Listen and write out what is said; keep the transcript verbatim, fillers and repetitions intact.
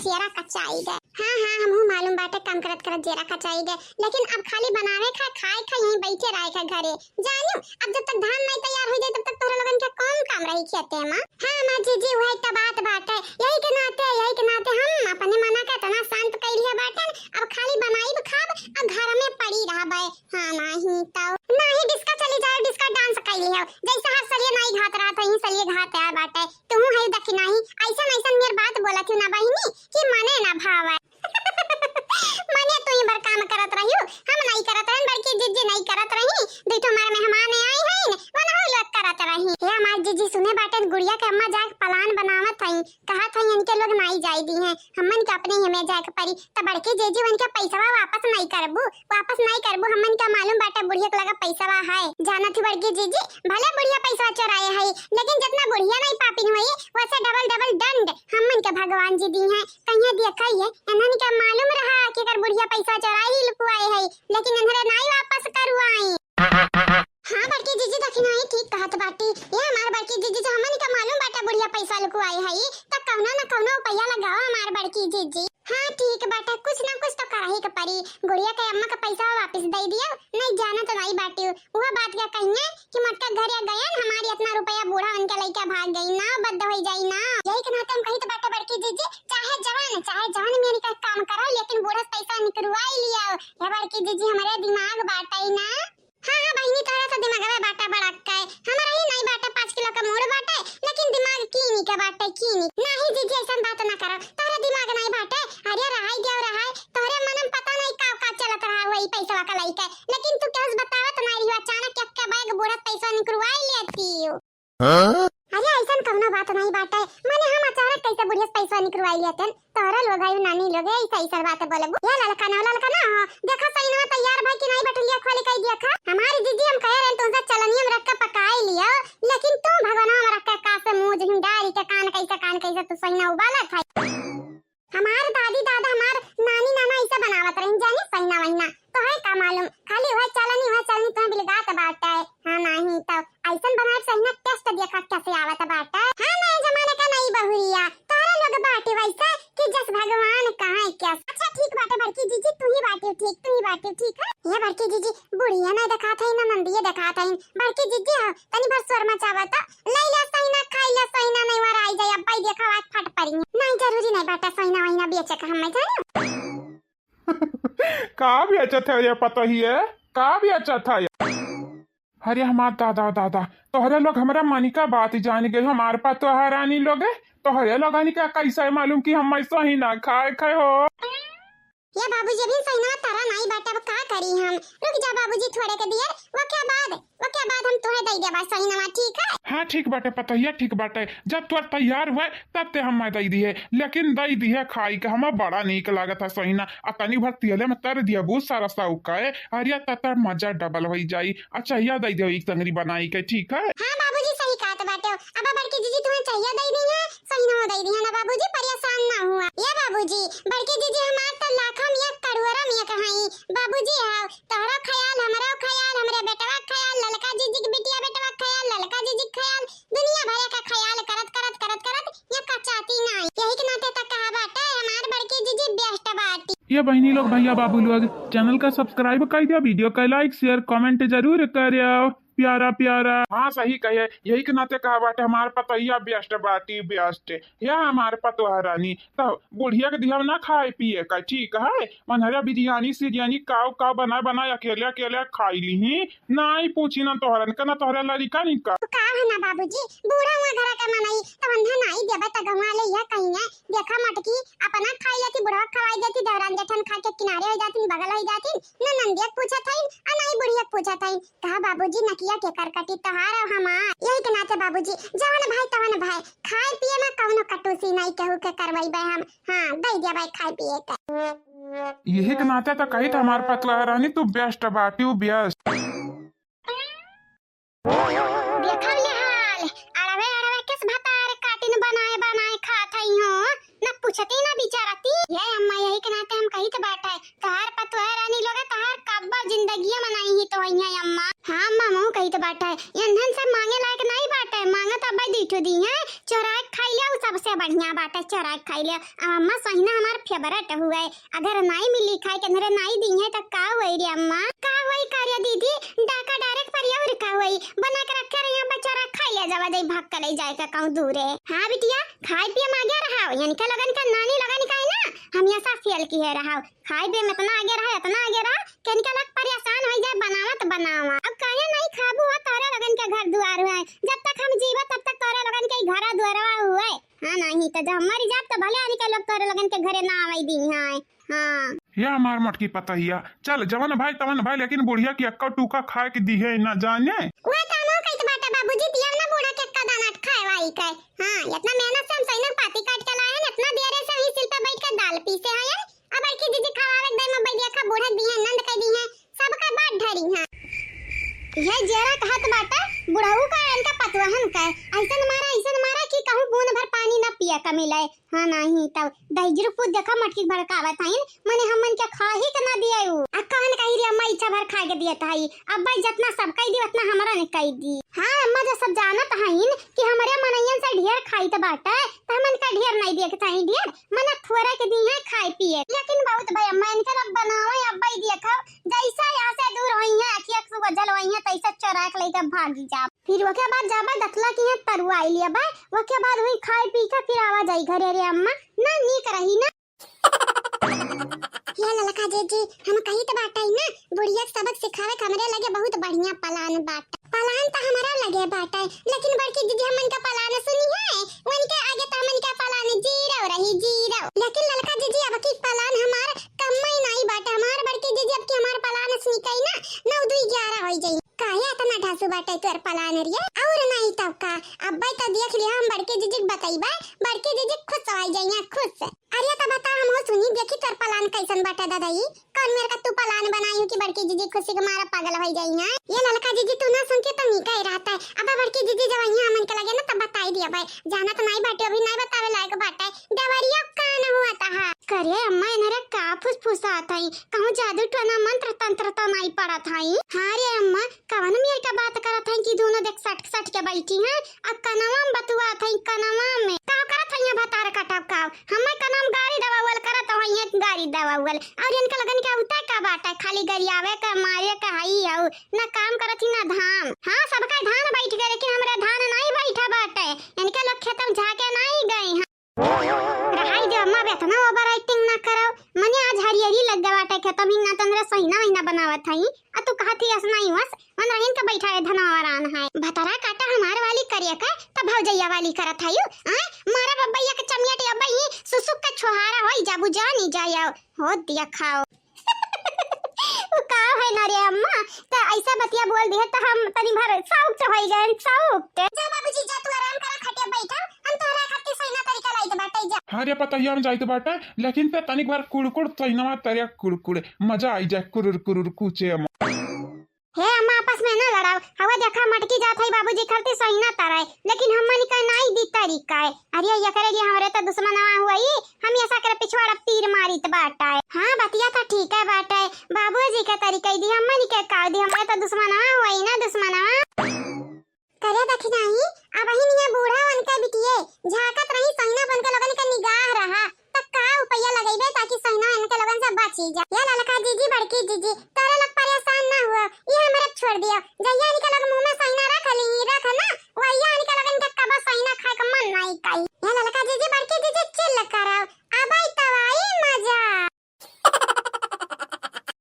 जेरा कचाई गए। हाँ, हाँ, हमहू मालूम बाटे, काम करत करत जेरा कचाई गए, लेकिन अब खाली बनावे खा, खाए खा, यहीं बैठे रहे खा घरे। जानू, अब जब तक धान नहीं तैयार हो जाए, तब तक तोहरा लोगन के कौन काम रही खेते में? हाँ, हमार जीजी, वही तो बात बाटे। यही के नाते, यही के नाते हम अपने मना के इतना शांत कइलिए बाटे, अब खाली बनाइब खाब, आ घर में पड़ी रहबे। हाँ, नाही तो। नाही डिस्का चली जाओ, डिस्का डांस कइली हो। जैसे हर सलिए नाई घात रहत है, यही सलिए घात आया बाटे। तुहू है दखिनाही, ऐसन ऐसन मेर बात बोलत हो ना बहिनी, कि मने ना भावे। मने तू ही बर काम करत रहियो, हम नहीं करत रहन, बड़की जिज्जी नहीं करत रही। दुई ठो हमार मेहमान आई हैं, वनहु लोग करत रही। हे हमार जिज्जी, सुने बाटे गुड़िया के अम्मा जाए के plan बनावत हई। कहत हई इनके लोग नाई जाए दी हैं, हमन के अपने ही में जाए के परी। त बड़की जीजी, उनके पैसवा वापस नाई करबू, वापस नाई करबू। हमन के मालूम बाटे बुढ़िया के लगा पैसवा है। जानत ही बड़की जीजी, भले बुढ़िया पैसवा चोराए है, लेकिन जितना बुढ़िया नाई पापिन हुई, वैसे double double दंड हमन के भगवान जी दी हैं। कहिए देखा ये, इन्हन के मालूम रहा कि अगर बुढ़िया पैसवा चोराए ही लुकुआए है, लेकिन इन्हरे नाई वापस करुआई। हाँ बड़की जीजी, दखिनाही ठीक कहत बाटी। ये हमार बड़की जीजी, जो हमन का मालूम बाटा बुढ़िया पैसा लुकुआई हई, त कौनो न कौनो उपाय लगाओ हमार बड़की जीजी। हाँ ठीक बाटा, कुछ न कुछ तो करही के परी। गुड़िया के अम्मा का पैसा वापस दे दियो, नहीं जाना तो नहीं बाटी। वह बात क्या कहिए कि मोटका घर या गयन, हमारी इतना रुपया बूढ़ा उनके लइका भाग गई ना, बद हो जाई ना। यही के नाते हम कही तो बाटा बड़की जीजी, चाहे जवान, चाहे जवान मेरी का काम करो, लेकिन बूढ़ा से पैसा निकलवाई लिया। ये बड़की जीजी, हमारे दिमाग बाटे ना। हाँ, हाँ, बहिनी, तोहरा तो दिमागवे बाटा बड़क्का है। हमरा ही नहीं बाटा पाँच किलो का मूड़ बाटे, लेकिन दिमाग कीनी के बाटे, कीनी। नाही जीजी, ऐसन बात ना करो। तोहरा दिमाग नहीं बाटे। अरे रहाई दियो, रहाई। तोहरे मन में पता नहीं का, का चलत रहा हुआ ई पैसवा का लइके। लेकिन तू केहू से बतावत नहीं रही, अचानक एक के बैग बूढ़ा पैसा निकलवाई लेती हो। हाँ? अरे ऐसन कौनो बात नहीं बाटे। माने हम अचानक कैसे बुढ़िया से पैसा निकलवाई लेते हैं? तोहरा लोग आयु नानी लोग है, ऐसा ऐसा बात बोलबू। ये ललका ना, ललका ना हो। देखा सही ना तैयार भाई कि नहीं बटुलिया खोली कई दिया खा। हमारी जीजी हम कहे रहे तुमसे चलनिया में रख के पकाई लियो, लेकिन तू भगवान में रख के का से मुंह जहिन डारी के कान कैसे, कान कैसे तू सही ना उबाला था। हमार दादी दादा, हमार नानी नाना ऐसा बनावत रही जानी सही ना वही ना। तो है का मालूम, खाली वह चलनी, वह चलनी तुम्हें बिलगात बाटे। हाँ नहीं तो ऐसन बनाए सही ना, taste देखा कैसे आवत बाटे। हाँ, नए जमाने का नई बहुरिया, तोहरा लोग बाटे वैसा कि जस भगवान कहाँ क्या। अच्छा ठीक बाटे बड़की जीजी, तू ही बाटे ठीक, तू ही बाटे ठीक है। ये बड़की जीजी, बुढ़िया नहीं दिखात है ना नंदिया दिखात है। बड़की जीजी हो, तनी भर स्वर मचावा तो। लई ला सही ना, खाई ला सही ना, नहीं वार आई जाए, अब भाई देखा आज फट पड़ी। नहीं जरूरी नहीं बाटे सही ना वही ना बेचे का हम मैं जानी। का बेचत है ये पतोहिए? का बेचत है? अरे हमार दादा, दादा, तोहरे लोग हमरा मनी का बात जान गए। हमार पतोह रानी लोग है, तोहरे लोगन का कैसे मालूम कि हम ऐसा ही ना खाए खाए हो? ये बाबूजी, अभी सही ना तारा नाई बाटे, अब का करी हम? रुक जा बाबूजी, थोड़े के दियर, वो क्या बाद, वो क्या बाद हम तोहे दे देबा सही नवा, ठीक है? हाँ ठीक बाटे पतोहिया, ठीक बाटे, जब तोर तैयार हुए तब ते हम दे दिए, लेकिन दे दिए खाई के हमें बड़ा नीक लागत है सही ना। आ तनी भर तेले में तर दिया बू सारा साउक का है, अरे तब तोर मजा double हो जाई। अच्छा, या दे दियो एक टंगरी बनाई के, ठीक है? हाँ बाबूजी, सही कहत बाटे। अब बड़की जीजी तुम्हें चाहिए दे दी है, सही ना दे दी है ना बाबूजी, परेशान ना हुआ। ये बाबूजी, बड़की जीजी हमार तो लाखम एक करोड़म एक हई। बाबूजी हो, तोहरो ख्याल, हमरो ख्याल, हमरे बेटवा ख्याल, ललका जीजी के बिटिया बेटवा ख्याल, ललका जीजी ख्याल, दुनिया भरे का ख्याल करत, करत, करत, करत ये कचाती ना। यही के नाते तक कहा बाटे, हमार बड़की जीजी best बाटी। ये बहिनी लोग, भैया, बाबू लोग, channel का subscribe कर दिया, video का like, share, comment जरूर करियो, प्यारा प्यारा। हाँ, सही कहे, यही के नाते कहा बाटे, हमार पतोहिया best बाटी, best। या हमार पतोह रानी, तो बुढ़िया के दिया ना खाए पिए का, ठीक है? मनहरा बिरयानी सिरयानी काव काव बना बना अकेले अकेले खाई ली ही, ना ही पूछी ना तोहरन का, ना तोहरा लड़िका निका। तो का है ना बाबूजी, बूढ़ा हुआ घर का मनई, तो वंधा ना ही देबे तो गंवा ले यह कहीं है। देखा मटकी, अपना खाई लेती, बुढ़वा खवाई देती, देवरान जेठन खा के किनारे हो जाती, बगल हो जाती, न नंदिया पूछत हई, आ ना ही बुढ़िया पूछत हई। कहा बाबूजी, नकिया के करकटी तोहार और हमार। यही के नाते बाबूजी, जवन भाई तवन भाई, खाए पिए में कौनो कटूसी नहीं, केहू के करवाई बे हम। हाँ, दे दिया भाई खाए पिए के। यही के नाते तो कही था हमार पतला रानी, तू best बाटी, best। देखा ले हाल, अड़वे अड़वे किस भतार काटिन बनाए बनाए खात हई हो, न पूछती न बिचारती। ये अम्मा, यही के नाते हम कही तो बाटे, तोहार पतोह रानी लोग, तोहार कब्बा जिंदगिया बनाई ही तो हई है अम्मा। हाँ अम्मा, मुँह कही तो बाटे, यंधन से मांगे लायक नहीं बाटे, मांगत अब्बा दीठो दी है, चोराए खाई लिया, उ सबसे बढ़िया बाटे, चोर। काट खाई ले। अब अम्मा, सहिना हमार favourite हुए, अगर नाई मिली खाए के, अनरे नाई दीहे त का होई रे अम्मा? का होई का रे दीदी, डाका डायरेक्ट पर और का होई? बना के रखे रही, यहाँ बेचारा खाई ले जावा, जाई भाग के ले जाए के कहूँ दूरे। हाँ बिटिया, खाए पिए में आगे रहा, इनके लोगन के नानी लोगन का है ना, हमेशा फेल किहे रहा। खाए पिए में इतना आगे रहा, इतना आगे रहा कि इनके लोग परेशान हो जाए, बनावत बनावा। अब काहे नहीं खाबू हो, तोरे लोगन के घर दुआर हुए, जब तक हम जीवा तब तक तोरे लोगन के ही घरा दुआरवा हुए। हाँ नहीं तो जब हम मर जाब तो भले आनी के लोग तोरे लोगन के घरे ना आवे दी हैं। हाँ। या हमार मोटकी पतहिया, चल जवन भाई तवन भाई, लेकिन बुढ़िया की अक्का टूका खाए के दिहे ना जाने। वह तो हम कहत बाटे बाबूजी, दिया ना बूढ़ा के अक्का दाना खाए वाई के। हाँ, इतना मेहनत से हम सैनक पाती काट के लाए हैं, इतना देर से वही सिल पे बैठ के दाल पीसे हैं। अब बड़की जीजी खवावे के दे में बैठिया खा, बूढ़ा दिहे नंद कह दी है, सबका बात ढरी है। यह जेरा कहत बाटे बुढ़ऊ का, इनका पतवहन का, ऐसन मारा, ऐसन मारा कि कहूँ बूंद भर पानी ना पिए का मिले। हाँ, नहीं तब दहिजरू पूत देखा मटकी भड़कावत हईन, मने हमन के खाही के ना दिए उ। आ कहन कही रे अम्मा, इच्छा भर खाए के दिए ताई, अब भाई जितना सब कह दी उतना हमरा ने कह दी। हाँ अम्मा, जो सब जानत हईन कि हमरे मनैयन से ढेर खाइत बाटे, त हमन का ढेर नहीं दिए के चाही ढेर, मने थोड़ा के दी है खाए पिए। लेकिन बहुत भाई अम्मा, इनके लोग बनावे, अब भाई देखो जैसा यहाँ से दूर होई है, अखिया से वजल होई है, तैसा चोरा के लेके भागी जा। फिर ओके बाद जाबा दतला की है तरुआ आई लिया बा, ओके बाद हुई खाए पी के फिर आवा जाई घरे रे अम्मा, ना नीक रही ना। या ललका जीजी, हम कही त बाटे ना, बुढ़िया के सबक सिखावे के हमरे लगे बहुत बढ़िया plan बाटे। Plan त हमरा लगे बाटे, लेकिन बड़की जीजी हमन का plan सुनी है, उनके आगे त हमन का plan zero रही, zero। लेकिन ललका जीजी, अब की plan हमार कम्मई नाई बाटे, हमार बड़की जीजी अब की हमार plan सुनी कही ना, नौ दुई ग्यारह होई जाई। काहे इतना ढासू बाटे तोर plan रे? और नहीं तब का, अब्बे तो देख लिया हम बड़की जीजी के बतइबे, बड़की जीजी खुश हो जाइए, खुश। अरे तो बता, हम हो सुनी, देखी तोर plan कैसन बाटे दादाई, कौन मेरे का तू plan बनाई हो कि बड़की जीजी खुशी के मारा पागल हो जाई है? ये ललका जीजी तू ना सुन के तो नहीं कह रहा था, अब बड़की जीजी जब यहाँ हमन के लगे ना तब बताई दिया भाई, जाना तो नहीं बाटे, अभी नहीं बतावे लायक बाटे, देवरिया का न हुआ था। करे अम्मा, इनरे का फुसफुसात हई, कहूँ जादू टोना मंत्र तंत्र तो नहीं पड़त हई? हाँ रे अम्मा, कवन मेर का बात करत हई कि दोनों देख सट सट के बैठी हैं, आ कनवा में बतुआत हई, कनवा में। का करत हई यहाँ भतार कटब का? हमें कनवा में गारी दबावल करत हई, यहाँ गारी दबावल। और इनका लगन के उते का बात है, खाली गरियावे के मारे के हई हऊ, ना काम करत ही ना धाम। हाँ, सबका धान बैठ गए, लेकिन हमरे धान नहीं बैठा बाटे। इनके लोग खेतम झाके नहीं गए हैं। रहाई दे अम्मा, अब इतना over acting ना करो। मने आज हरियरी लग गवा बाटे खेतम ही, ना तंद्रा सहीना वहीना बनावत हई। आ तू कहत ही अस नहीं वस, मन रहीन के बैठा है धनवा वरान है। भतरा काटा हमार वाली करिया के, तब भौजैया वाली करत हई। आय, मारा बब्बैया के चमियाटी अब्बा ही सुसुक के छोहारा होई जाबू, जानी जाया। हो दिया खाओ। उ का है ना रे अम्मा, त ऐसा बतिया बोल दिहे त हम तनी भर साउक चढ़ाई गए, साउक। जा बाबूजी, जा तू आराम करा, खटिया बैठा, हम तोहरा खातिर सहीना तरिका लाइत बाटे, जा। हाँ रे पतहिया, हम जाइत बाटे, लेकिन ते तनिक भर कुड़कुड़ सहीनवा तरिया कुड़कुड़, मजा आई जाए कुरुर कुरुर कूचे अम्मा। हे अम्मा, आपस में ना लड़ाओ। हवा देखा मटकी जात है बाबूजी खलती सहीना तराए, लेकिन हमन का नाई दी तरीका है। अरे ये करे लिए हमरे तो दुश्मनवा हुआ ही, हम ऐसा करे पिछवाड़ा तीर मारित बाटा है। हाँ बतिया तो ठीक है बाटा है, बाबूजी के तरीका ही दी, हमन के का दी, हमरे तो दुश्मनवा हुआ ही ना दुश्मनवा। करे दखिनाही, अब ही निया बूढ़ा उनके बिटिए झाकत रही सहीना बन के लोगन के निगाह रहा। त का उपया लगइबे ताकि सहिना इनके लोगन से बची जा। ये ललका जीजी, बड़की जीजी, तोरे लोग परेशान ना हुआ, ये हमरे छोड़ दियो। जइया इनके लोग